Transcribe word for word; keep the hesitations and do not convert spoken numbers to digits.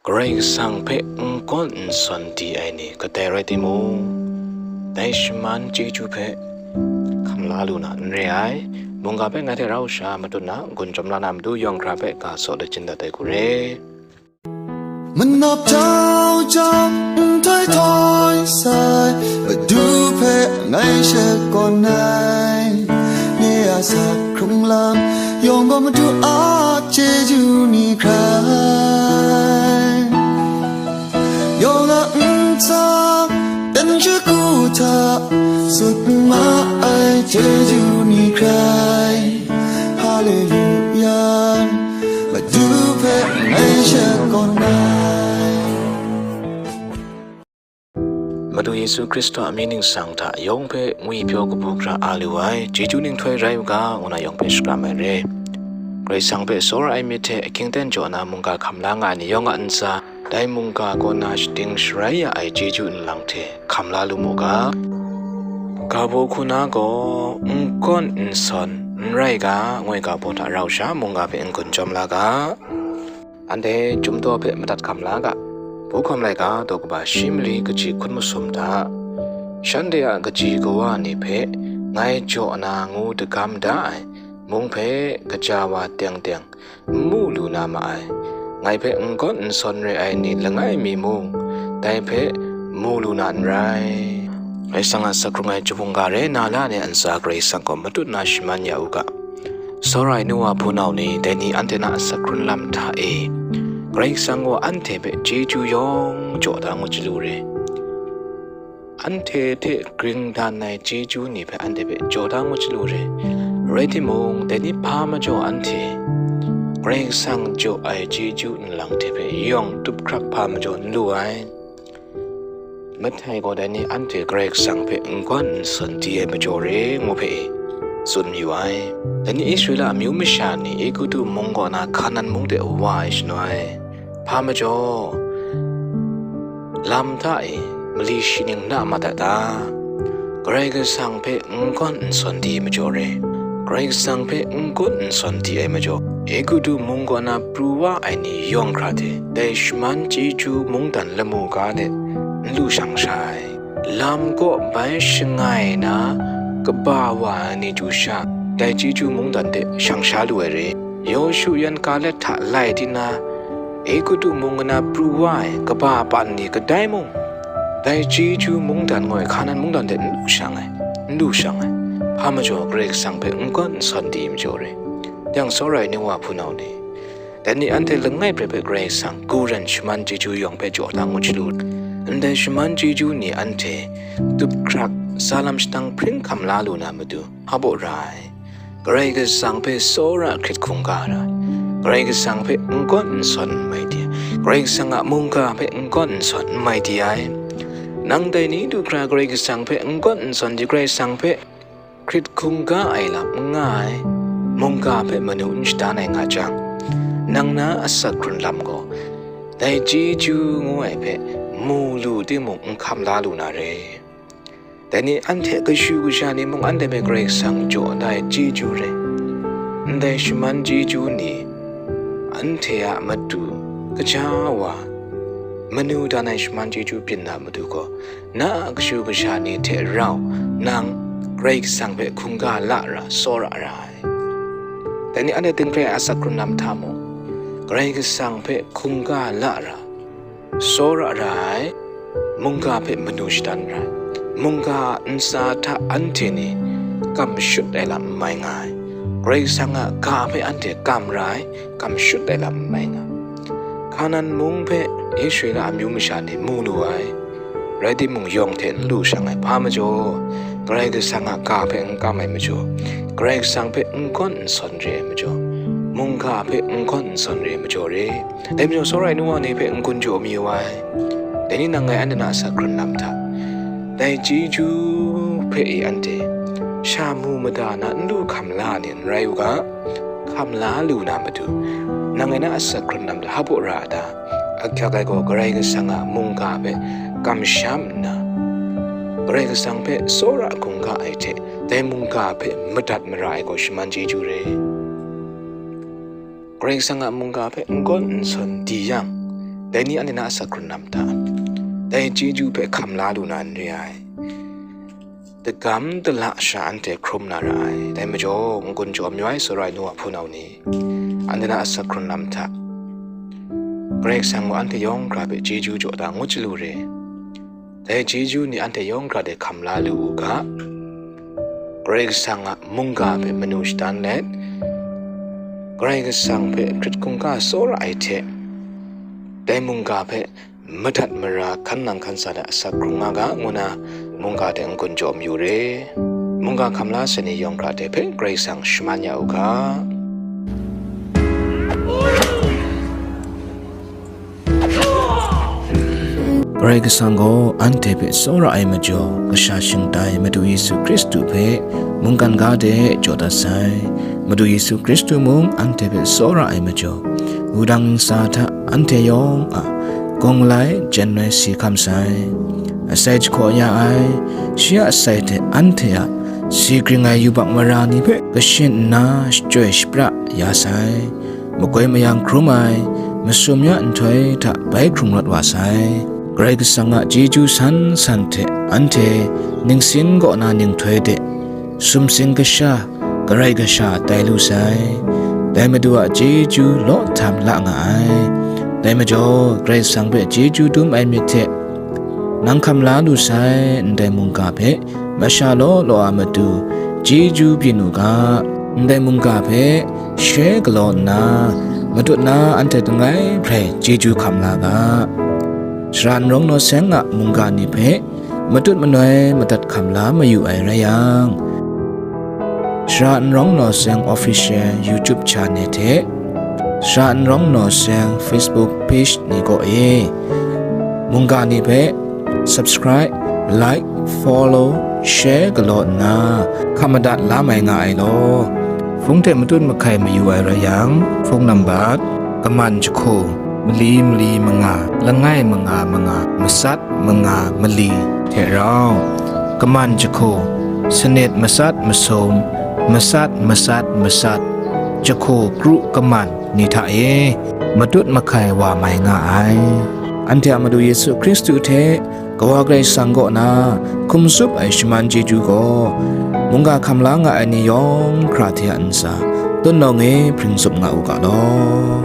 Karai Kasang hpe n-gawn n-sawn di ai ni kadai rai timung, dai shaman chyeju hpe hkam la lu na n re ai. Mungga hpe ngai hte rau sha matut na, n-gun chyawm la na matu yawng hkra hpe ga saw lachyum dat ai hku re. Manap jau jau, nhtoi htoi sai, Madu hpe ngai shakawn ai. Nye a sa hkrung lam yawng gaw Madu a chyeju ni hkrai, yawng a ntsa dan shagu hta sut ma ai chyeju ni hkrai. Haleluya, Madu hpe ngai shakawn ai. Madu Yesu Hkristu a mying ningsang hta yawng hpe ngwipyaw kabu hkra a lu ai, chyeju ninghtoi rai u ga, ngu na yawng hpe shakram ai re. Karai Kasang hpe tsawra ai myit hte ahkying aten jaw na mungga hkam la nga ai ni yawng a ntsa, dai mungga kaw na shating sharai ya ai chyeju nlang hte hkam la lu mu ga. Ga baw hku na gaw n-gawn n-sawn n rai ga, ngoi ga baw hta rau sha mungga hpe n-gun chyawm la ga. Anhte Chyum Daw hpe madat hkam la ga. Hpu hkawm laika daw kaba shi mali kaji hkun masum hta, shanhte a kaji kawa ni hpe ngai jaw na ngu dagam da ai mung hpe kaja wa teng teng n mu lu na ma ai. Ngai hpe n-gawn n-sawn re ai ni langai mi mung, dai hpe mu lu na n rai. Karai Kasang a asak hkrung ai jahpung ga re na la ai ntsa Karai Kasang gaw matut na shaman ya u ga. Tsawra ai nu wa hpunau ni, dai ni anhte na asak hkrun lam hta e, Karai Kasang gaw anhte hpe chyeju yawng jaw da ngut chyalu re. Anhte hte gring dan ai chyeju ni hpe anhte hpe jaw da ngut chyalu re. Rai timung, dai ni hpa majaw anhte Karai Kasang jaw ai chyeju nlang hte hpe yawng tup hkrak hpa majaw n lu ai. Mahtai gaw dai ni anhte Karai Kasang hpe n-gawn n-sawn di ai majaw re, ngu hpe e tsun mayu ai. Dai ni Israela amyu masha ni Egutu mung kaw na Hkanan mung de wa ai shanu ai. Hpa majaw, lam hta e mali shi ning na mat a ta? Karai Kasang hpe n-gawn n-sawn di ai majaw re. Karai Kasang hpe n-gawn n-sawn di ai majaw, Egutu mung kaw na pru wa ai ni yawng hkra hte dai shaman chyeju mungdan lamu ga de n lu shang sha ai. Lam kaw bai shangai na kaba wa ai ni chyu sha, dai chyeju mungdan de shang sha lu ai re. Yawshu yan Kaleb hta lai di na, Egutu mung na pru wa ai kaba pan ni kadai mung, dai chyeju mungdan ngaw ai Hkanan mungdan de n lu shang ai, n lu shang ai. Hpa majaw, Karai Kasang hpe n-gawn n-sawn di ai majaw re. Yang tsawra ai nu wa hpunau ni, dai ni anhte langai hpe hpe Karai Kasang guren shaman chyeju yawng hpe jaw da ngut chyalu. Ndai shaman chyeju ni anhte tup hkrak, sa lam shatang hpring hkam la lu na matu, hpa baw ra ai. Karai Kasang hpe tsawra hkrit hkungga ra ai. Karai Kasang hpe n-gawn n-sawn n mai di ai. Karai Kasang a mungga hpe n-gawn n-sawn n mai di ai. Nang dai ni du hkra Karai Kasang hpe n-gawn n-sawn di, Karai Kasang hpe hkrit hkungga ai lam n nga ai, mungga hpe manu n shadan ai nga jang, nang na asak hkrun lam gaw dai chyeju ngu ai hpe mu lu timung n hkam la lu na re. Dai ni anhte kashu kasha ni mung anhte hpe Karai Kasang jaw da ai chyeju re. Ndai shaman chyeju ni anhte a matu kaja wa manu dan ai shaman chyeju byin na matu gaw, na a kashu kasha ni hte rau nang Karai Kasang hpe hkungga la ra, tsawra ra ai. Dai ni anhte tinghkrai a asak hkrun lam hta mung, Karai Kasang hpe hkungga la ra, tsawra ra ai, mungga hpe manu shadan ra ai, mungga ntsa hta anhte ni kam shut ai lam n mai nga ai, Karai Kasang a ga hpe anhte kam ra ai, kam shut ai lam n mai nga ai. Hkanan mung hpe Israela amyu masha ni mu lu ai, rai timung, yawng hte n lu shang ai, hpa majaw, Karai Kasang a ga hpe n kam ai majaw, Karai Kasang hpe n gawn n sawn re ai majaw, mungga hpe n gawn n sawn re ai majaw re. Dai majaw, tsawra ai nu wa ni hpe n-gun jaw mayu ai. Dai ni nang ngai anhte na asak hkrun lam hta, dai chyeju hpe e anhte sha mu mada na n lu hkam la ni n rai u ga, hkam la lu na matu, nang ngai na asak hkrun lam hta hpa baw ra a ta? Ahkyak ai gaw, Karai Kasang a mungga hpe kamsham nna, Karai Kasang hpe tsawra hkungga ai hte, dai mungga hpe madat mara ai gaw shaman chyeju re. Karai Kasang a mungga hpe n gawn n sawn di yang, Dai ni anhte na asak hkrun lam hta, dai chyeju hpe hkam la lu na n re ai. Dagam dala sha anhte hkrum na ra ai. Dai majaw, n-gun jaw mayu ai tsawra ai nu a hpunau ni, anhte na asak hkrun lam hta, Karai Kasang gaw anhte yawng hkra hpe chyeju jaw da ngut chyalu re. Dai chyeju ni anhte yawng hkra de hkam la lu u ga. Karai Kasang a mungga hpe manu shadan let, Karai Kasang hpe hkrit hkungga tsawra ai hte, dai mungga hpe madat mara hkan nang hkan sa de asak hkrung nga ga, ngu na mungga de n-gun jaw mayu re. Mungga hkam la sai ni yawng hkra de hpe Karai Kasang shaman ya u ga. Karai Kasang gaw anhte hpe tsawra ai majaw, kasha shingtai Madu Yesu Hkristu hpe mungkan ga de jaw dat sai. Madu Yesu Hkristu mung anhte hpe tsawra ai majaw, wudang ntsa hta anhte yawng a gawng malai jen ai si hkam sai. Asai jahkaw ya ai, shi a asai hte anhte a si gring ai yubak mara ni hpe kashin nna shachyoi shapra ya sai. Makoi mayang hkrum ai, masum ya nhtoi hta bai hkrung rawt wa sai. Karai Kasang a chyeju san san hte anhte ningsin kaw na ninghtoi de sumsing kasha, karai kasha tai lu sai. Dai Madu a chyeju law htam la nga ai. Dai majaw, Karai Kasang hpe chyeju dum ai myit hte, nang hkam la lu sai ndai mungga hpe masha law law a matu chyeju byin u ga. Ndai mungga hpe she galaw nna, matut na anhte langai hprai chyeju hkam la ga. Shara n rawng naw seng a mungga ni hpe matut manoi madat hkam la mayu ai rai yang, Shara n rawng naw seng official YouTube channel hte Shara n rawng naw seng Facebook page ni kaw e mungga ni hpe subscribe, like, follow, share galaw nna hkam madat la mai nga ai law. Hpung hte matut mahkai mayu ai rai yang, phone nambat kaman jahku, mali mali manga, langai manga manga, matsat manga mali hte rau, kaman jahku, sanit matsat masum, matsat matsat matsat, jahku kru kaman ni hta e matut mahkai wa mai nga ai. Anhte a Madu Yesu Hkristu hte Kawa Karai Kasang kaw na hkum tsup ai shaman chyeju gaw, mungga hkam la nga ai ni yawng hkra hte a ntsa tut nawng e hpring tsup nga u ga law.